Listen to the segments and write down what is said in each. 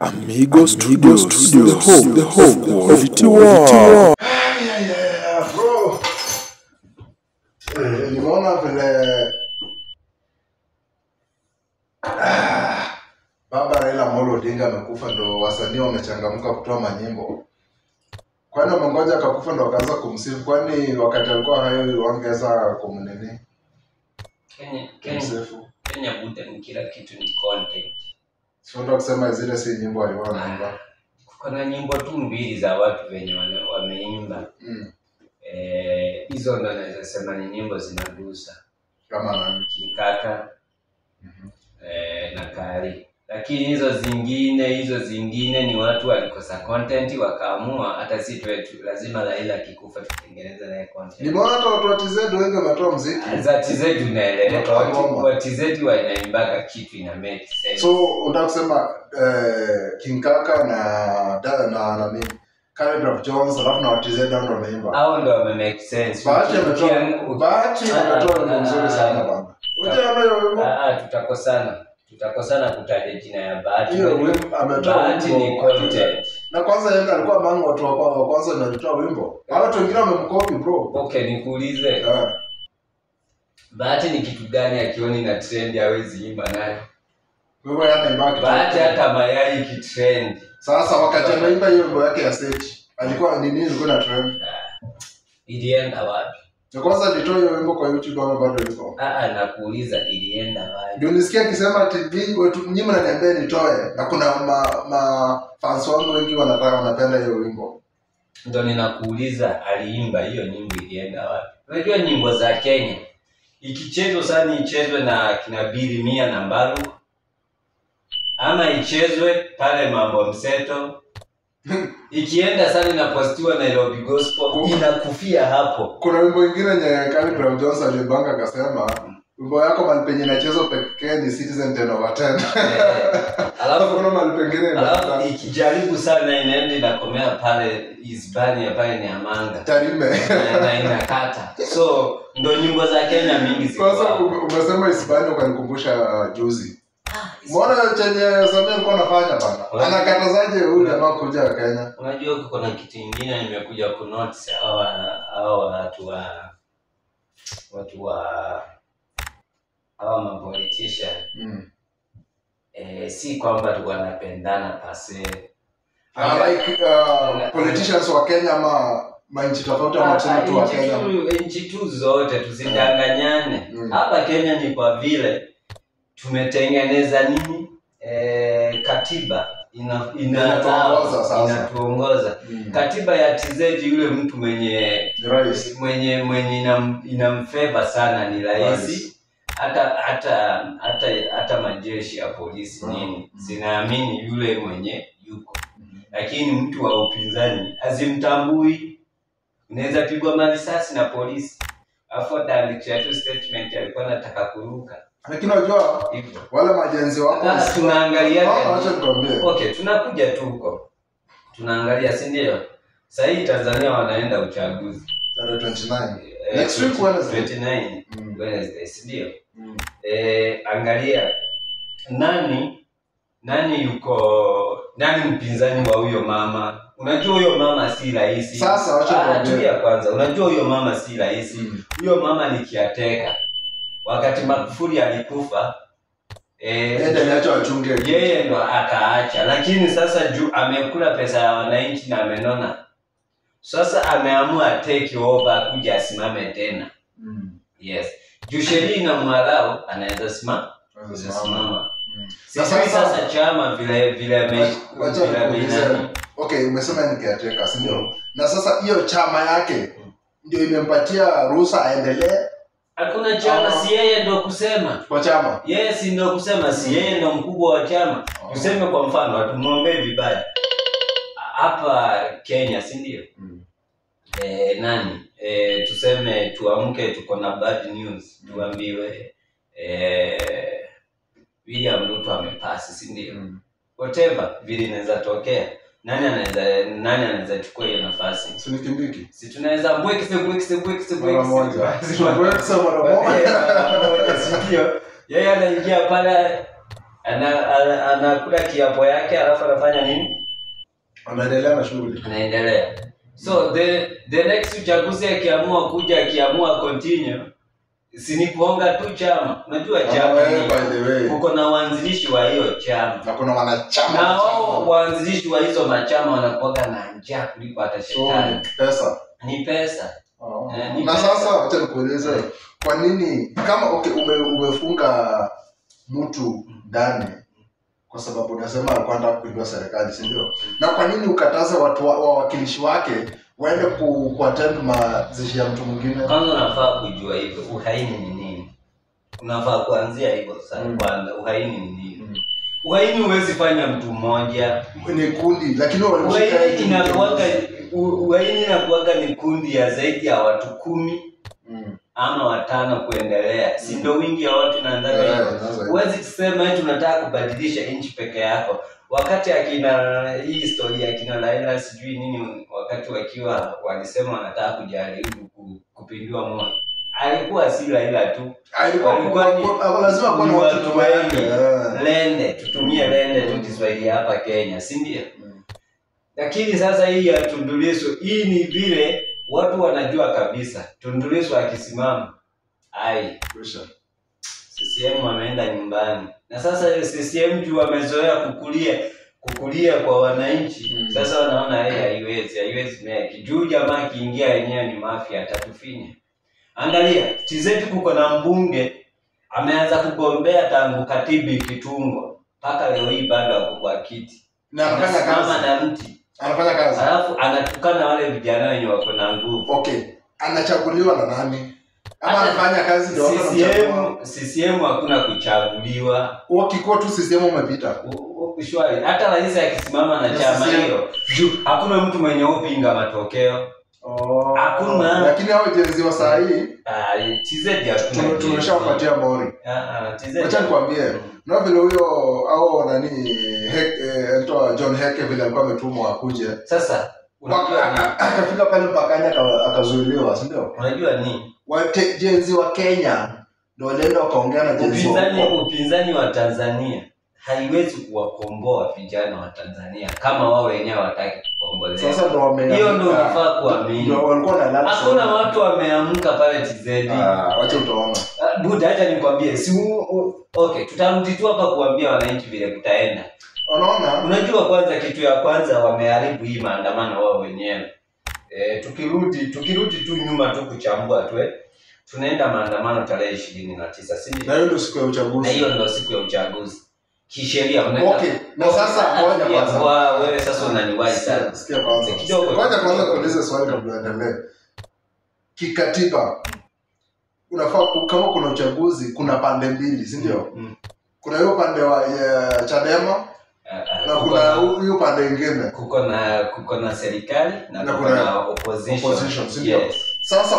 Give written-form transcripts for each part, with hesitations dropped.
Amigo Studios, the home quality work. Yeah, bro. Nimeona vile Baba Raila Amolo Odinga amekufa, ndo wasanii wamechangamka kutoa manyimbo. Kwani wamengoja akakufa ndo wakaanza kumsifu? Kwani wakati alikuwa hayo wangeweza kumnini? Kenya Kenya buda ni kila kitu ni content. Sio ndo kusema zile si nyimbo alikuwa anaimba. Kuna nyimbo tu mbili za watu wenye wameimba. Hizo ndo naweza sema ni nyimbo zinagusa. Kama nani? Kikaka. Na Kari. Lakini hizo zingine ni watu walikosa content wakaamua hata si tu lazima Raila akikufa tutengeneze naye content. Nimeona hata watu wa TZ wengi wametoa muziki. Za TZ unaeleweka, watu wa TZ wanaimbaga kitu ina make sense. So unataka kusema King Kaka na nani? Khaligraph Jones alafu na wa TZ ndio wameimba. Hao ndio wame make sense. Bahati ametoa wimbo mzuri sana bana. Ujaona hiyo wimbo? Tutakosana. Tutakosana kutaja jina ya Bahati. Hiyo ametoa ni content. Na kwanza yeye alikuwa among watu wa kwanza ndio alitoa wimbo. Watu wengine wamemcopy bro. Okay, nikuulize. Bahati ni kitu gani akioni na trend hawezi imba nayo? Wewe anaimba kitu. Bahati hata mayai kitrend. Sasa wakati anaimba hiyo wimbo yake ya stage, alikuwa nini ilikuwa na trend? Ilienda wapi? Na kwanza alitoa hiyo wimbo kwa YouTube ama bado iko? Nakuuliza ilienda wapi? Ndio nisikia akisema ati wetu nyinyi mnaniambia nitoe na kuna ma fans wangu wengi wanataka wanapenda hiyo wimbo. Ndio ninakuuliza aliimba hiyo nyimbo ilienda wapi? Unajua nyimbo za Kenya ikichezwa sana ichezwe na kina Billy Mia na Mbaru ama ichezwe pale Mambo Mseto. Ikienda sana inapostiwa Nairobi Gospel inakufia hapo. Kuna wimbo mwingine yenye Khaligraph Jones alibanga akasema wimbo yako mahali penye inachezwa pekee ni Citizen 10/10. Alafu kuna mahali pengine alafu ikijaribu sana inaenda inakomea pale Hispania pale ni Amanga. Tarime. Na inakata. So ndo nyimbo za Kenya mingi ziko. Kwanza umesema Hispania ukanikumbusha juzi. Mbona chenye Samia alikuwa anafanya bana? Anakatazaje huyu jamaa kuja Kenya? Unajua kuna kitu kingine nimekuja ku notice hawa watu wa hawa ma politician. Si kwamba tu wanapendana pase. Like politicians wa Kenya ama manchi tofauti ama tuseme tu wa Kenya. Nchi tu zote tusidanganyane. Hapa Kenya ni kwa vile tumetengeneza nini? Katiba inatuongoza sasa. Inatuongoza. Katiba ya TZ yule mtu mwenye rais mwenye inamfavor sana ni rais. Hata majeshi ya polisi nini zinaamini yule mwenye yuko. Lakini mtu wa upinzani azimtambui. Unaweza pigwa marisasi na polisi. Afu ataandika tu statement alikuwa anataka kuruka. Lakini unajua wale majenzi wako tunaangalia. Acha nikwambie. Okay, tunakuja tu huko. Tunaangalia, si ndio? Sasa hii Tanzania wanaenda uchaguzi. Tarehe 29. Next week Wednesday. 29 Wednesday, si ndio? Angalia nani yuko nani mpinzani wa huyo mama? Unajua huyo mama si rahisi. Sasa acha nikwambie kwanza. Unajua huyo mama si rahisi. Huyo mama ni kiateka. Wakati Magufuli alikufa yeye ndo akaacha, lakini sasa juu amekula pesa ya wananchi na amenona. Sasa ameamua take over kuja asimame tena. Yes. Juu sheria inamwalau anaweza simama. Sasa chama vile vile. Okay, umesema ni kiateka, si ndio? Na sasa hiyo chama yake ndio imempatia ruhusa aendelee. Hakuna chama, si yeye ndo kusema. Kwa chama? Yeye si ndo kusema, si yeye ndo mkubwa wa chama. Tuseme kwa mfano, hatumuombee vibaya. Hapa Kenya, si ndio? Tuseme tuamke tuko na bad news, tuambiwe William Ruto amepasi, si ndio? Whatever vile inaweza tokea. Nani anaweza chukua hiyo nafasi? Si ni Kindiki. Si tunaweza bwekse mara moja. Si ndio? Yeye anaingia pale Anakula kiapo yake alafu anafanya nini? Anaendelea na shughuli. Anaendelea. So the next uchaguzi akiamua kuja, akiamua continue, si ni kuonga tu chama. Unajua chama By the way, kuko na waanzilishi wa hiyo chama. Na kuna wanachama. Na wao waanzilishi wa hizo machama wanakuwa na njaa kuliko hata shetani. So, pesa. Ni pesa. Ni na pesa. Sasa acha nikueleze kwa nini kama okay, umefunga mtu ndani kwa sababu unasema alikuwa anataka kupindua serikali, si ndio? Na kwa nini ukataze watu wawakilishi wake waende kuattend mazishi ya mtu mwingine? Kwanza unafaa kujua hivyo uhaini ni nini. Unafaa kuanzia hivyo sasa. Kwanza uhaini ni nini? Uhaini huwezi fanya mtu mmoja. Ni kundi, lakini walimshika uhaini inakuwaga ni kundi ya zaidi ya watu 10 ama 5 kuendelea. Si ndio wingi ya watu inaanza hivyo. Huwezi kusema eti unataka kubadilisha nchi peke yako. Wakati akina hii historia akina Raila sijui nini, wakati wakiwa walisema wanataka kujaribu kupindua Moi. Alikuwa si Raila tu. Alikuwa lazima kuwa na watu wengi. Lende, tutumie lende tu Kiswahili hapa Kenya, si ndio? Lakini sasa hii ya Tundu Lissu, hii ni vile watu wanajua kabisa Tundu Lissu akisimama ai CCM wameenda nyumbani. Na sasa CCM juu wamezoea kukulia kwa wananchi. Sasa wanaona yeye haiwezi meki. Juu jamaa akiingia yenyewe ni mafia atatufinya. Angalia, TZ kuko na mbunge ameanza kugombea tangu katiba ikitungwa mpaka leo hii bado ako kwa kiti. Na anafanya kazi na mti. Anafanya kazi. Alafu anatukana wale vijana wenye wako na nguvu. Okay, anachaguliwa na nani? Ama anafanya kazi ndio watu wanamchagua. CCM hakuna kuchaguliwa. Ukikuwa tu CCM umepita. Shwari. Hata rais akisimama na chama hiyo, juu hakuna mtu mwenye upinga matokeo. Hakuna. Lakini hao jenzi wa saa hii, TZ hakuna. Tumeshawapatia mori. TZ. Acha nikwambie. Na vile huyo au nani anaitwa John Heke vile alikuwa ametumwa akuje. Sasa akafika pale mpakani akazuiliwa, si ndio? Unajua ni jenzi wa Kenya ndio walienda wakaongea na jenzi wa upinzani wa Tanzania haiwezi kuwakomboa vijana wa Tanzania kama wao wenyewe hawataki kukombolewa. Sasa ndio wameamka. Hiyo ndio unafaa kuamini. Ndio walikuwa wanalala. Hakuna watu wameamka pale TZ. Wacha utaona. Buda, acha nikwambie, si okay, tutarudi tu hapa kuambia wananchi vile kutaenda. Unaona? Unajua kwanza kitu ya kwanza wameharibu hii maandamano wao wenyewe. Tukirudi tu nyuma tu kuchambua tu tunaenda maandamano tarehe 29, si ndio? Na hiyo ndio siku ya uchaguzi. Na hiyo ndio siku ya uchaguzi. Kisheria unaenda. Okay, na sasa ngoja kwanza. Wewe sasa unaniwahi sana. Sikia kwanza. Kidogo. Ngoja kwanza kuuliza swali kabla uendelee. Kikatiba unafaa kama kuna uchaguzi kuna pande mbili, si ndio? Kuna hiyo pande wa Chadema na kuna hiyo pande nyingine. Kuko na serikali na kuko na opposition, si ndio? Yes. Sasa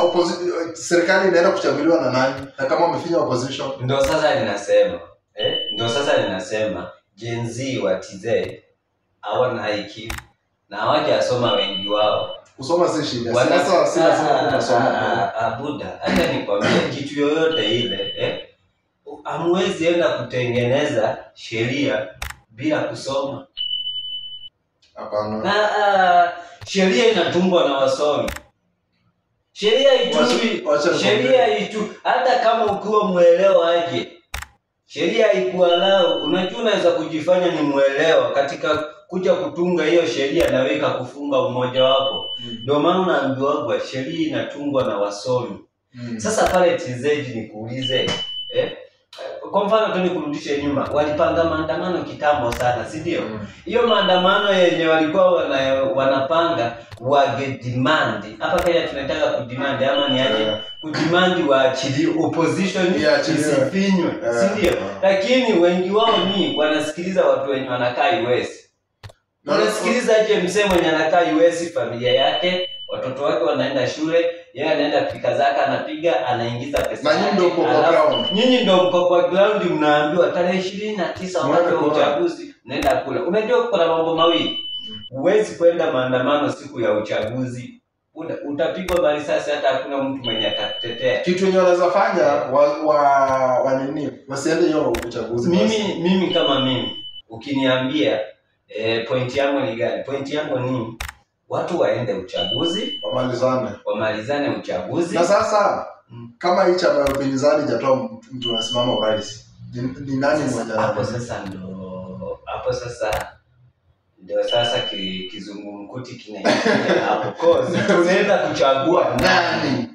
serikali inaenda kuchaguliwa na nani? Na kama wamefinya opposition? Ndio sasa ninasema. Ndio sasa ninasema Gen Z wa TZ hawana IQ na hawajasoma wengi wao. Kusoma si shida. Sasa si lazima kusoma. Buda, hata nikwambie kitu yoyote ile, hamwezi enda kutengeneza sheria bila kusoma. Hapana. Na sheria inatungwa na wasomi. Sheria itui, sheria itu hata kama ukiwa mwelewa aje. Sheria ikualau, unajua unaweza kujifanya ni mwelewa katika kuja kutunga hiyo sheria na weka kufunga umoja wapo. Ndio maana unaambiwa kwa sheria inatungwa na wasomi. Sasa pale TZ nikuulize, kwa mfano tu nikurudishe nyuma, walipanga maandamano kitambo sana, si ndio? Hiyo maandamano yenye walikuwa wanapanga wage demand. Hapa Kenya tunataka kudemand ama ni aje? Kudemand waachilie opposition isifinywe, si ndio? Lakini wengi wao ni wanasikiliza watu wenye wanakaa US. Wanasikiliza aje msee mwenye anakaa US, familia yake, watoto wake wanaenda shule, yeye anaenda pika zaka, anapiga, anaingiza pesa. Na nyinyi ndio mko kwa ground. Nyinyi ndio mko kwa ground, mnaambiwa tarehe 29 wakati wa uchaguzi nenda kule. Unajua kuna mambo mawili. Huwezi kwenda maandamano siku ya uchaguzi. Utapigwa marisasi, hata hakuna mtu mwenye atakutetea. Kitu yenye wanaweza fanya wa nini? Wasiende hiyo uchaguzi. Mimi kama mimi ukiniambia point yangu ni gani? Point yangu ni watu waende uchaguzi, wamalizane uchaguzi. Na sasa kama hii chama ya upinzani hajatoa mtu anasimama urais, ni nani mmoja? Hapo sasa ndio sasa kizungumkuti kinaingia hapo. Cause unaenda kuchagua nani?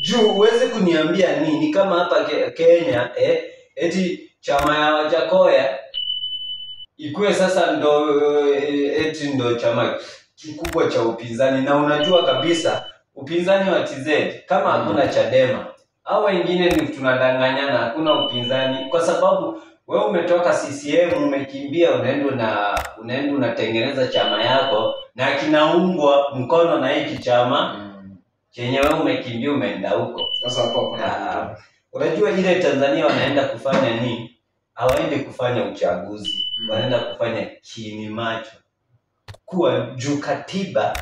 Juu uweze kuniambia nini kama hapa Kenya eti chama ya Wajakoya ikuwe sasa ndo eti ndo chama kikubwa cha upinzani, na unajua kabisa upinzani wa TZ kama hakuna Chadema au wengine ni tunadanganyana, hakuna upinzani, kwa sababu wewe umetoka CCM umekimbia, unaenda unatengeneza chama yako na kinaungwa mkono na hiki chama chenye wewe umekimbia umeenda huko. Sasa hapo kuna unajua ile Tanzania wanaenda kufanya nini? Hawaendi kufanya uchaguzi, wanaenda kufanya kiini macho. Kuwa juu katiba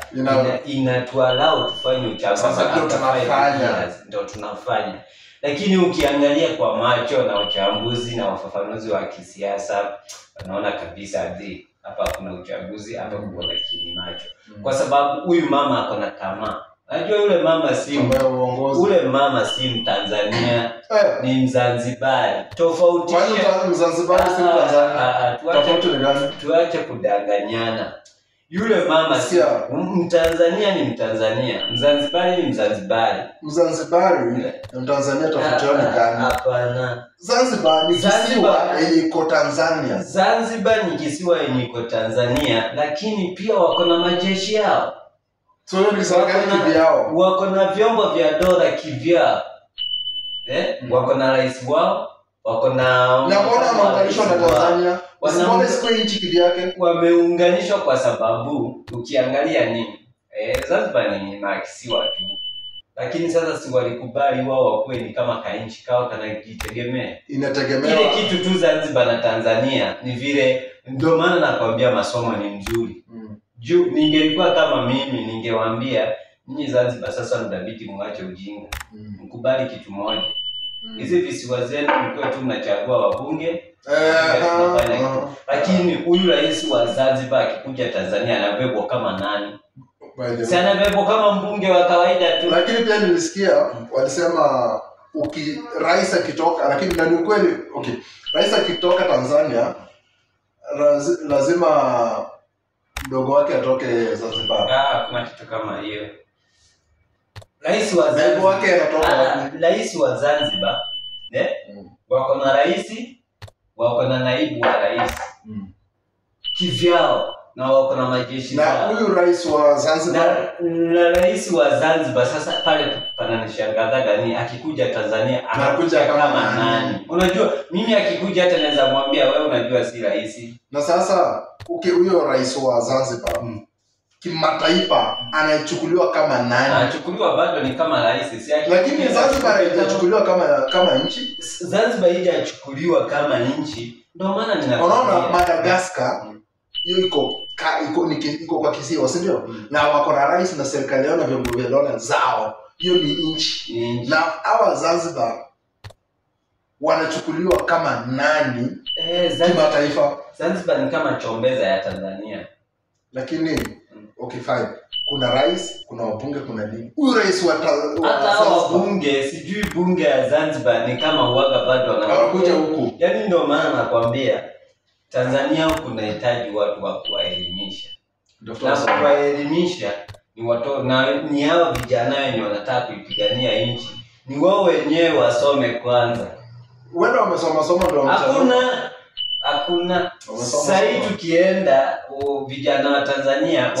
inatuallow tufanye uchaguzi. Sasa ndio tunafanya. Ndio tunafanya. Lakini ukiangalia kwa macho na uchambuzi na wafafanuzi wa kisiasa wanaona kabisa hapa kuna uchaguzi, hapa kuna kiini macho. Kwa sababu huyu mama ako na tamaa. Unajua yule mama si ule mama si Mtanzania, ni Mzanzibari. Tofauti. Kwani Mzanzibari si Mtanzania? Tofauti ni gani? Tuache kudanganyana. Yule mama si Mtanzania, ni Mtanzania, Mzanzibari ni Mzanzibari. Mzanzibari na Mtanzania tofauti yao ni gani? Hapana. Zanzibar ni kisiwa yenye iko Tanzania. Zanzibar ni kisiwa yenye iko Tanzania, lakini pia wako na majeshi yao. So ni serikali kivyao. Wako na vyombo vya dola kivyao. Wako na rais wao, wako na mbona wameunganishwa na Tanzania? Mbona siku nchi kivyake? Wameunganishwa kwa sababu ukiangalia nini? Zanzibar ni makisiwa tu. Lakini sasa si walikubali wao wakuwe ni kama kainchi kao kanajitegemea. Inategemewa. Ile kitu tu Zanzibar na Tanzania ni vile, ndio maana nakwambia masomo ni mzuri. Juu ningelikuwa kama mimi ningewaambia nyinyi Zanzibar sasa mdabiti muache ujinga. Mkubali kitu moja. Hizi visiwa zenu mkiwa tu mnachagua wabunge. Lakini huyu rais wa Zanzibar akikuja Tanzania anabebwa kama nani? Si anabebwa kama mbunge wa kawaida tu. Lakini pia nilisikia walisema rais akitoka, lakini na ni ukweli, okay. Rais akitoka Tanzania lazima mdogo wake atoke Zanzibar. Kuna kitu kama hiyo. Rais wa Zanzibar wake anatoka wapi? Rais wa Zanzibar, wako na rais, wako na naibu wa rais. Kivyao, na wako na majeshi. Na huyu rais wa Zanzibar, na rais wa Zanzibar sasa pale pananishangaza gani akikuja Tanzania anakuja kama nani? Unajua mimi akikuja hata naweza mwambia wewe unajua si rais. Na sasa huyo rais wa Zanzibar kimataifa anachukuliwa kama nani? Anachukuliwa bado ni kama rais, si lakini Zanzibar haijachukuliwa kama nchi. Zanzibar haijachukuliwa kama nchi. Ndio maana ninaona Madagascar hiyo iko kwa kisiwa, si ndio? Na wako na rais na serikali yao na vyombo vya dola zao. Hiyo ni nchi. Na hawa Zanzibar wanachukuliwa kama nani kimataifa? Zanzibar ni kama chombeza ya Tanzania. Lakini okay fine, kuna rais, kuna wabunge, kuna nini. Huyu rais wa hata wabunge, sijui bunge ya Zanzibar ni kama huaga bado wanakuja huku. Yaani ndio maana nakwambia Tanzania huku kunahitaji watu wa kuwaelimisha. Na kuwaelimisha ni watu, na ni hao vijana wenye wanataka kuipigania nchi. Ni wao wenyewe wasome kwanza. Wao wamesoma soma ndio wamesoma. Hakuna. Sasa tukienda vijana wa Tanzania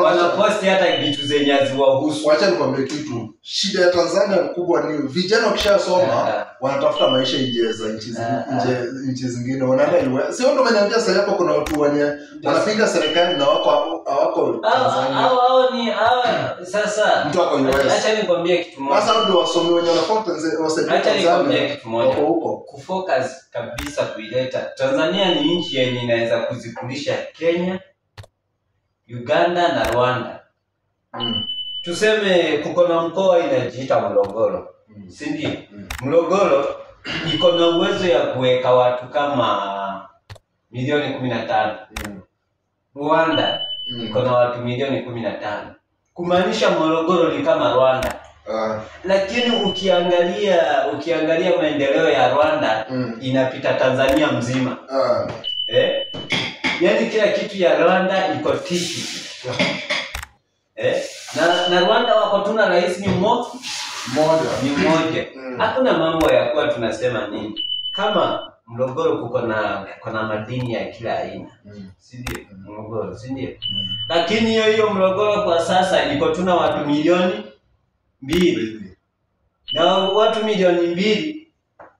wanaposti hata vitu zenye haziwahusu. Wacha nikwambie kitu. Shida ya Tanzania kubwa ni vijana wakishasoma wanatafuta maisha nje za nchi zingine. Wanaenda. Sio ndio umeniambia sasa hapo kuna watu wenye wanapinga serikali na wako Tanzania. Hao ni sasa. Mtu wako US. Acha nikwambie kitu moja. Sasa ndio wasomi wenye wanafuata Tanzania. Acha nikwambie kitu moja. Wako huko. Kufocus kabisa kuileta Tanzania ni nchi yenye inaweza kuzikulisha Kenya, Uganda na Rwanda. Tuseme kuko na mkoa inajiita Morogoro. Si ndio? Morogoro iko na uwezo ya kuweka watu kama milioni 15. Rwanda iko na watu milioni 15. Kumaanisha Morogoro ni kama Rwanda. Lakini ukiangalia maendeleo ya Rwanda inapita Tanzania mzima. Yaani kila kitu ya Rwanda iko tiki. Na Rwanda wako tuna rais ni mmoja. Ni mmoja. Hakuna mambo ya kuwa tunasema nini. Kama Morogoro kuko na madini ya kila aina. Si ndio? Morogoro, si ndio? Lakini hiyo Morogoro kwa sasa iko tuna watu milioni 2. Na watu milioni 2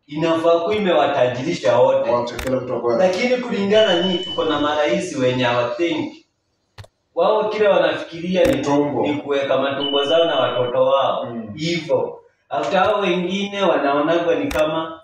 inafaa kuwa imewatajirisha wote. Lakini kulingana ni tuko na marais wenye hawathink. Wao kile wanafikiria ni kuweka matumbo zao na watoto wao. Hivyo. After hao wengine wanaonagwa ni kama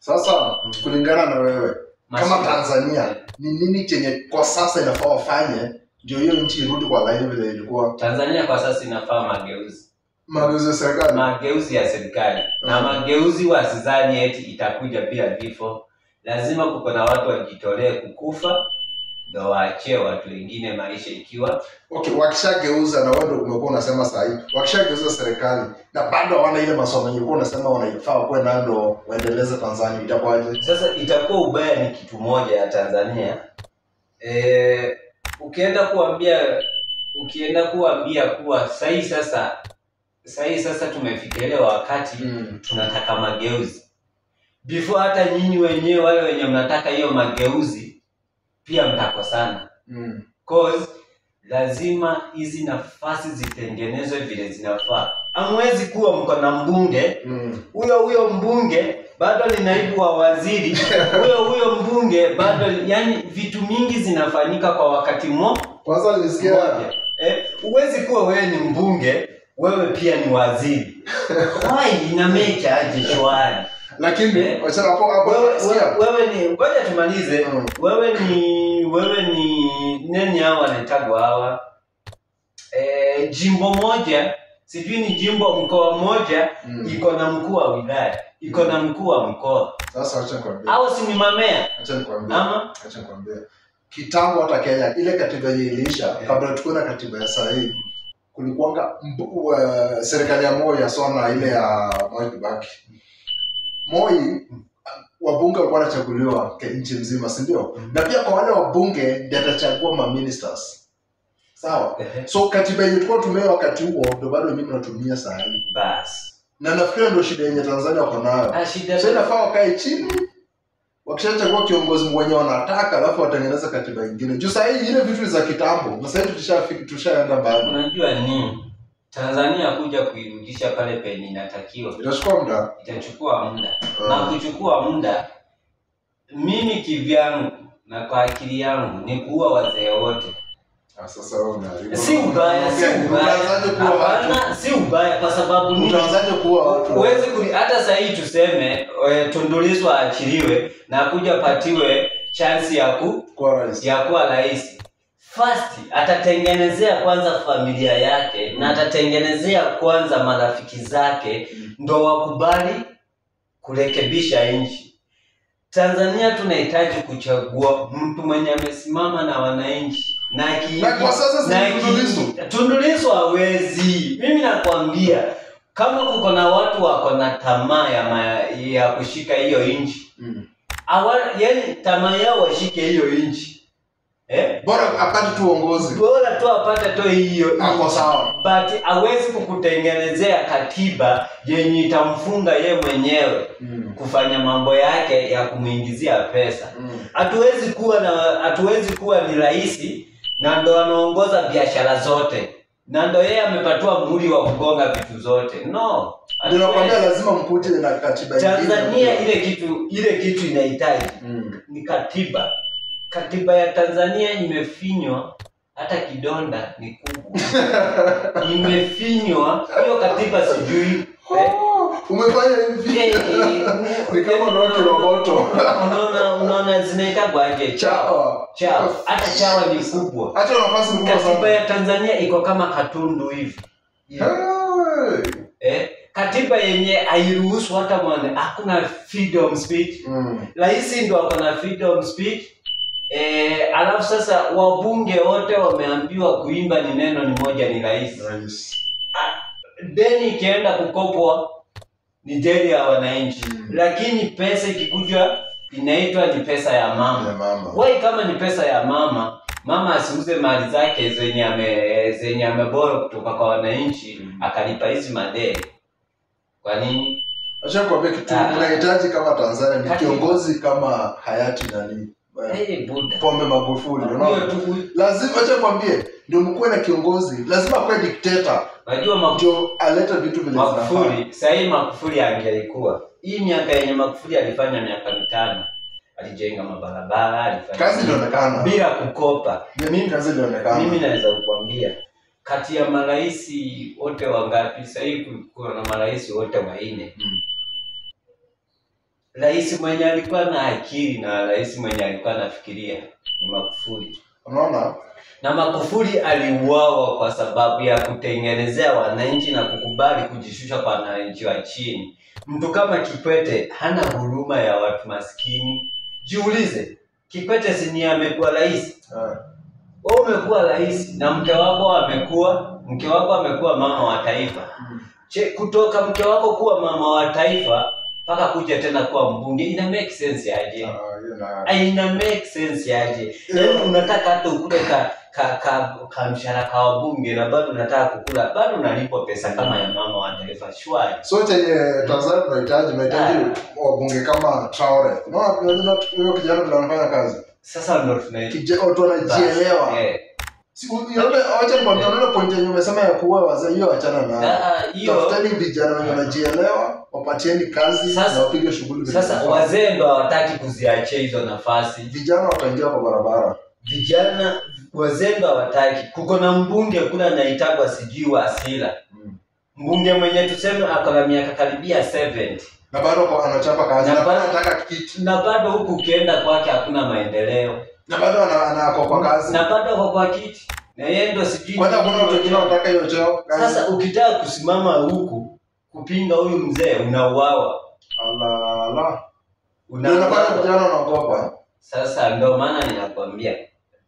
sasa kulingana na wewe kama Tanzania ni nini chenye kwa sasa inafaa wafanye ndio hiyo nchi irudi kwa laini vile ilikuwa? Tanzania kwa sasa inafaa mageuzi. Mageuzi ya serikali. Mageuzi ya serikali. Na mageuzi wasizani eti itakuja bila vifo. Lazima kuko na watu wajitolee kukufa ndio waachie watu wengine maisha ikiwa. Okay, wakishageuza na wewe ndio umekuwa unasema sasa hivi. Wakishageuza serikali na bado hawana ile masomo yenye ulikuwa unasema wanaifaa kwa nayo ndio waendeleze Tanzania, itakuwaje? Sasa itakuwa ubaya ni kitu moja ya Tanzania. Ukienda kuambia kuwa sasa tumefikia ile wakati tunataka mageuzi. Before hata nyinyi wenyewe wale wenye mnataka hiyo mageuzi pia mtakosana. Cause lazima hizi nafasi zitengenezwe vile zinafaa. Hamwezi kuwa mko na mbunge, huyo mbunge bado ni naibu wa waziri, huyo mbunge bado, yani vitu mingi zinafanyika kwa wakati mmoja. Kwanza nilisikia huwezi kuwa wewe ni mbunge, wewe pia ni waziri. Why ina make aje shwari? Lakini wacha hapo wewe ni ngoja tumalize. Wewe ni nani hawa wanaitagwa hawa? Jimbo moja, sijui ni jimbo mkoa moja iko na mkuu wa wilaya, iko na mkuu wa mkoa. Sasa acha nikwambie. Hao si ni mamea. Acha nikwambie. Ama acha nikwambie. Kitambo hata Kenya ile katiba iliisha kabla tuko na katiba ya sasa hii. Kulikuwa serikali ya Moi ya sona ile ya Moi Kibaki. Moi wabunge walikuwa wanachaguliwa nchi nzima, si ndio? Na pia kwa wale wabunge ndio atachagua ma ministers. Sawa? So katiba yenye tulikuwa tumia wakati huo ndio bado mimi natumia sasa hivi. Bas. Na nafikiri ndio shida yenye Tanzania wako nayo. Sasa inafaa wakae chini wakishachagua kiongozi mwenye wanataka alafu watengeneza katiba nyingine. Juu sasa hii ile vitu za kitambo na sasa hivi tushaenda mbali. Unajua nini? Tanzania kuja kuirudisha pale penye inatakiwa. Itachukua muda. Itachukua muda. Na kuchukua muda, mimi kivyangu na kwa akili yangu ni kuua wazee wote. Sasa wewe unaharibu. Si ubaya, si ubaya. Hapana, si ubaya kwa sababu ni utaanzaje kuua watu? Huwezi hata sasa hii tuseme Tundu Lissu aachiliwe na kuja patiwe chance ya kuwa rais. First atatengenezea kwanza familia yake na atatengenezea kwanza marafiki zake ndo wakubali kurekebisha nchi. Tanzania tunahitaji kuchagua mtu mwenye amesimama na wananchi. Na kwa sasa si Tundu Lissu. Tundu Lissu hawezi. Mimi nakwambia kama kuko na watu wako na tamaa ya kushika hiyo nchi. Yaani tamaa yao washike hiyo nchi. Bora apate tu uongozi. Bora tu apate tu hiyo. Hapo sawa. But hawezi kukutengenezea katiba yenye itamfunga ye mwenyewe kufanya mambo yake ya kumuingizia pesa. Hatuwezi kuwa ni rais na ndo anaongoza biashara zote. Na ndo yeye amepatiwa muhuri wa kugonga vitu zote. No. Ndio nakwambia lazima mkuje na katiba nyingine. Tanzania ile kitu inahitaji ni katiba. Katiba ya Tanzania imefinywa, hata kidonda ni kubwa. Imefinywa hiyo katiba sijui. Umefanya hivi. Ni kama ndoto la moto. Unaona zinaitwa aje? Chawa. Chawa. Hata chawa ni kubwa. Hata nafasi ni kubwa sana. Katiba ya Tanzania iko kama katundu hivi. Hey. Katiba yenye hairuhusu hata mwana, hakuna freedom speech. Rais ndo ako na freedom speech. Alafu sasa wabunge wote wameambiwa kuimba ni neno ni moja, ni rais. Deni ikienda kukopwa ni deni ya wananchi. Lakini pesa ikikuja inaitwa ni pesa ya mama. Wai kama ni pesa ya mama, mama asiuze mali zake zenye ameboro kutoka kwa wananchi akalipa hizi madeni. Kwa nini? Acha nikwambie kitu, unahitaji kama Tanzania ni kiongozi kama hayati nani? Pombe Magufuli, unaona? Lazima acha nikwambie, ndio mkuwe na kiongozi, lazima akuwe dictator. Unajua ndio aleta vitu vile Magufuli, sasa hii Magufuli angelikuwa. Hii miaka yenye Magufuli alifanya miaka 5, alijenga mabarabara, alifanya kazi ilionekana bila kukopa. Mimi kazi ilionekana. Mimi naweza kukwambia kati ya maraisi wote wangapi sasa hivi kuna maraisi wote wanne. Rais mwenye alikuwa na akili na rais mwenye alikuwa anafikiria ni Magufuli. Unaona? Na Magufuli aliuawa kwa sababu ya kutengenezea wananchi na kukubali kujishusha kwa wananchi wa chini. Mtu kama Kikwete hana huruma ya watu maskini. Jiulize, Kikwete si ni amekuwa rais? Wewe umekuwa rais na mke wako amekuwa mama wa taifa. Kutoka mke wako kuwa mama wa taifa paka kuja tena kuwa mbunge, ina make sense aje? Ina make sense aje? Yaani unataka hata ukule ka mshahara ka wabunge na bado unataka kukula, bado unalipwa pesa kama ya mama wa taifa. Shwari. So chenye Tanzania tunahitaji wabunge kama Traore. Unaona huyo kijana vile anafanya kazi. Sasa ndio tunahitaji watu wanajielewa. Acha nikwambie, unaona point yenye umesema ya kuua wazee, hiyo achana nayo. Tafuteni vijana wenye wanajielewa, wapatieni kazi na wapige shughuli. Sasa wazee ndio hawataki kuziachia hizo nafasi. Vijana wataingia kwa barabara. Vijana wazee ndio hawataki. Kuko na mbunge kuna anaitwa sijui wa Asila. Mbunge mwenye tuseme ako na miaka karibia 70. Na bado anachapa kazi, na bado anataka kiti. Na bado huku ukienda kwake hakuna maendeleo. Na bado ana kwa kazi. Na bado ako kwa kiti. Na yeye ndo sijui. Kwanza kuna watu wengine wanataka hiyo cheo. Sasa ukitaka kusimama huku kupinga huyu mzee unauawa. Allah. Unafanya vijana wanaogopa. Sasa ndio maana ninakwambia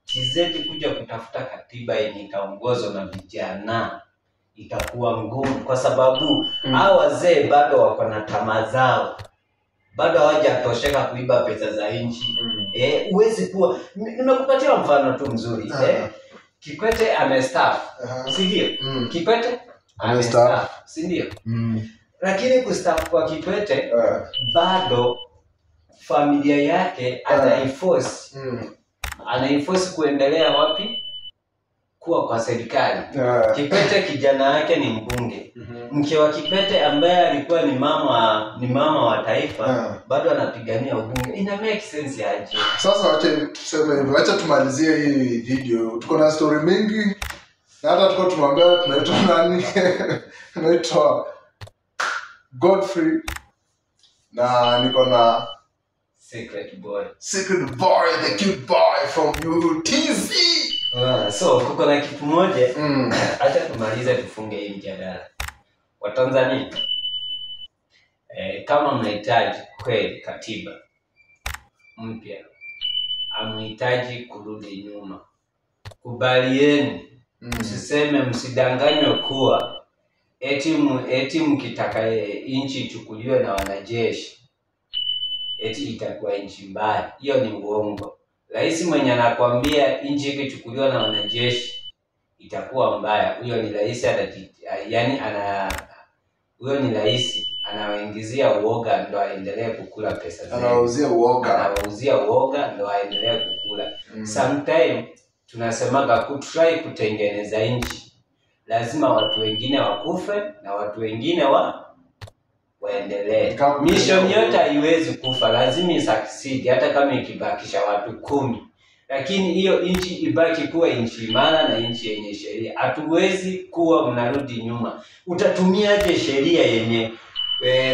TZ kuja kutafuta katiba yenye itaongozwa na vijana itakuwa ngumu, kwa sababu hao wazee bado wako na tamaa zao. Bado hawajatosheka kuiba pesa za nchi. Huwezi kuwa, nimekupatia mfano tu mzuri. Kikwete amestaafu, si ndio? Kikwete amestaafu, si ndio? Lakini kustaafu kwa Kikwete bado familia yake anaiforce. Anaiforce kuendelea wapi? Kuwa kwa serikali. Kikwete kijana yake ni mbunge. Mke wa Kikwete ambaye alikuwa ni mama wa taifa bado anapigania ubunge. Ina make sense aje? Sasa acha tuseme hivyo, acha tumalizie hii video. Tuko na story mingi na hata tuko tumwambia tunaitwa nani? Tunaitwa Godfrey na niko na Secret Boy. Secret Boy, the cute boy from UTZ. So kuko na kitu moja. Acha tumalize tufunge hii mjadala. Watanzania, kama mnahitaji kweli katiba mpya, hamhitaji kurudi nyuma. Kubalieni, msiseme, msidanganywe kuwa eti mkitaka nchi ichukuliwe na wanajeshi eti itakuwa nchi mbaya. Hiyo ni uongo. Rais mwenye anakuambia nchi ikichukuliwa na wanajeshi itakuwa mbaya, huyo ni rais, huyo ni rais anawaingizia uoga ndo aendelee kukula pesa zao. Anawauzia uoga ndo aendelee kukula. Sometimes tunasemaga kutry kutengeneza nchi, lazima watu wengine wakufe na watu wengine waendelee. Mission yote haiwezi kufa, lazima isucceed hata kama ikibakisha watu 10. Lakini hiyo nchi ibaki kuwa nchi imara na nchi yenye sheria. Hatuwezi kuwa mnarudi nyuma. Utatumiaje sheria yenye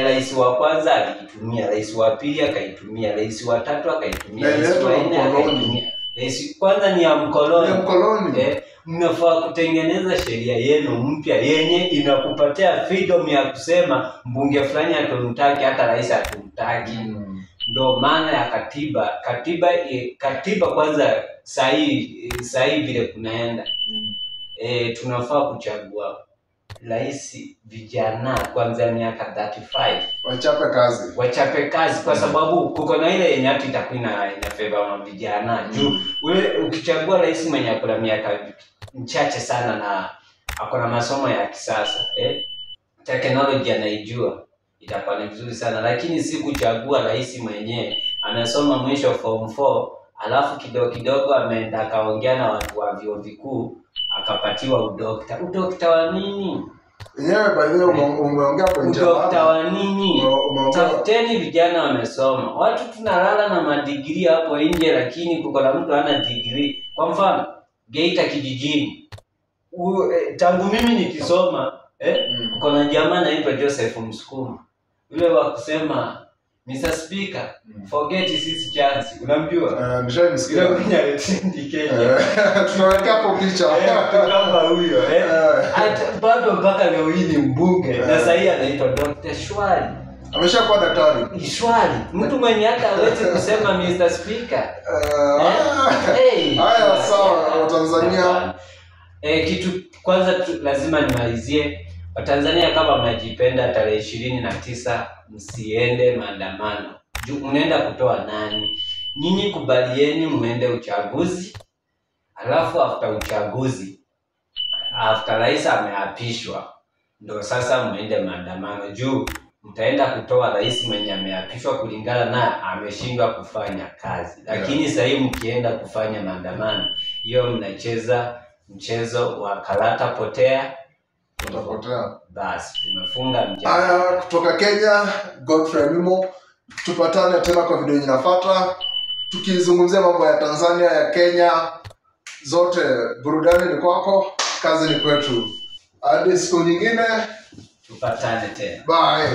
rais wa kwanza aliitumia, rais wa pili akaitumia, rais wa tatu akaitumia, rais wa nne akaitumia? Rais kwanza ni ya mkoloni. Ni mkoloni. Mnafaa kutengeneza sheria yenu mpya yenye inakupatia freedom ya kusema mbunge fulani hatumtaki, hata rais hatumtaki. Ndio maana ya katiba. Katiba kwanza sahi vile kunaenda. Tunafaa kuchagua rais vijana kuanzia miaka 35. Wachape kazi. Kwa sababu kuko na ile yenye hata itakuwa inafeva vijana. Juu ule ukichagua rais mwenye akona miaka mchache sana na akona masomo ya kisasa, teknolojia anaijua, itakuwa ni vizuri sana. Lakini si kuchagua rais mwenyewe amesoma mwisho form 4 alafu kidogo kidogo ameenda akaongea na watu wa vyuo vikuu akapatiwa udokta. Udokta wa nini? Yenyewe by the way umeongea point ya udokta wa nini? Tafuteni vijana wamesoma. Watu tunalala na madigrii hapo nje, lakini kuko na mtu hana degree. Kwa mfano Geita kijijini, tangu mimi nikisoma kuko na jamaa anaitwa Joseph Msukuma, yule wa kusema Mr. Speaker, forget sisi chance. Unamjua? Nishaimsikia. Yule mwenye alitrendi Kenya. Tunaweka hapo picha. Kama huyo Hata bado mpaka leo hii ni mbunge. Na sasa hii anaitwa Dr. Shwari. Ameshakuwa daktari. Shwari. Mtu mwenye hata hawezi kusema Mr. Speaker. Haya sawa Watanzania. Kitu kwanza lazima nimalizie. Watanzania kama mnajipenda, tarehe 29 msiende maandamano. Juu mnaenda kutoa nani? Nyinyi kubalieni muende uchaguzi. Alafu after uchaguzi, after rais ameapishwa, ndio sasa muende maandamano. Juu mtaenda kutoa rais mwenye ameapishwa kulingana na ameshindwa kufanya kazi. Lakini sasa hivi mkienda kufanya maandamano, hiyo mnacheza mchezo wa karata potea. Utapotea. Basi tumefunga mjadala. Haya, kutoka Kenya, Godfrey Mimo. Tupatane tena kwa video inafuata tukizungumzia mambo ya Tanzania, ya Kenya, zote. Burudani ni kwako, kazi ni kwetu. Hadi siku nyingine tupatane tena. Bye.